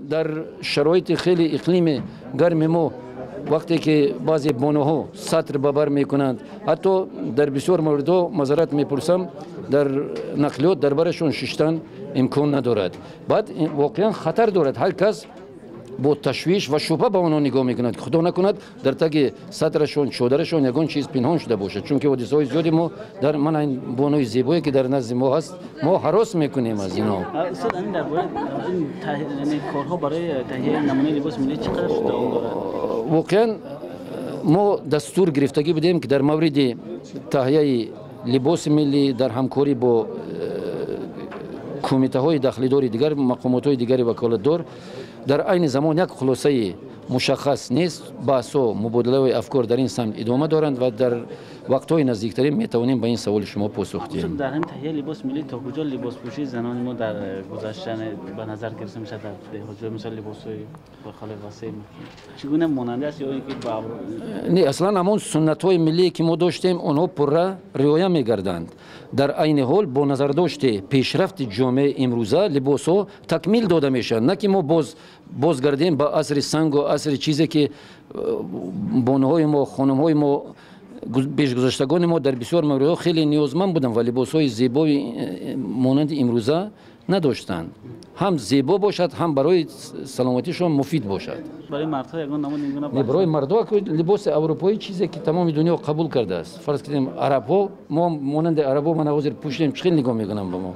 Дар шароити хеле иқлими гарми мо вақте ки баъзе бонуҳо сатр ба бар мекунанд, ҳатто дар бисёр мавридҳо, маъзарат мепурсам, дар нақлиёт дар барашон шиштан имкон надорад. Баъд воқеан хатар дорад, ҳар кас бо ташвиш ва шубҳа ба онҳо нигоҳ мекунад, ки худо накунад дар таги сатрашон, чодарашон ягон чиз пинҳон шуда бошад. Чунки ҳодисаҳои зиёди мо дар мана ин бонуи зебое ки дар назди мо ҳаст, мо ҳарос мекунем аз инҳо. Устод, ин дар бораи ин корҳо барои таҳияи намунаи либоси миллӣ чӣ қадар давом дорад? Воқеан мо дастур гирифтагӣ будем, ки дар мавриди таҳияи либоси миллӣ дар ҳамкорӣ бо кумитаҳои дахлидори дигар, мақомотҳои дигари ваколатдор, дар айни замон як хулосаи мушаххас нест. Баҳсҳо, мубодилаҳои афкор дар ин самт идома доранд ва дар вақтҳои наздиктарин метавонем ба ин саволи шумо посух диҳем. Дар ҳамин таҳияи либоси миллӣ то куҷо либоспӯшии занони мо дар гузашта ба назар гирифта мешавад? Дар деҳотҷо мисол либосҳои хеле васеъ чӣ гуна монанда аст ё ин ки ба Не, аслан ҳамон суннатҳои миллие ки мо доштем, онҳо пурра риоя мегарданд. Дар айни ҳол бо назардошти пешрафти ҷомеаи имрӯза либосҳо такмил дода мешаванд, на ки мо боз бозгардем ба асри сангу асри чизе ки бонуҳои мо, хонумҳои мо, пешгузаштагони мо дар бисёр мавридҳо хеле ниёзманд буданд ва либосҳои зебои монанди имрӯза надоштанд. Ҳам зебо бошад, ҳам барои саломатишон муфид бошад. Барои мардҳо ягон намуд ин гуна? Не, барои мардҳо либоси аврупоӣ, чизе ки тамоми дунё қабул кардааст. Фарз кунем, арабҳо, мо монанди арабҳо мана ҳозир пӯшидем, чӣ хел нигоҳ мекунам ба мо.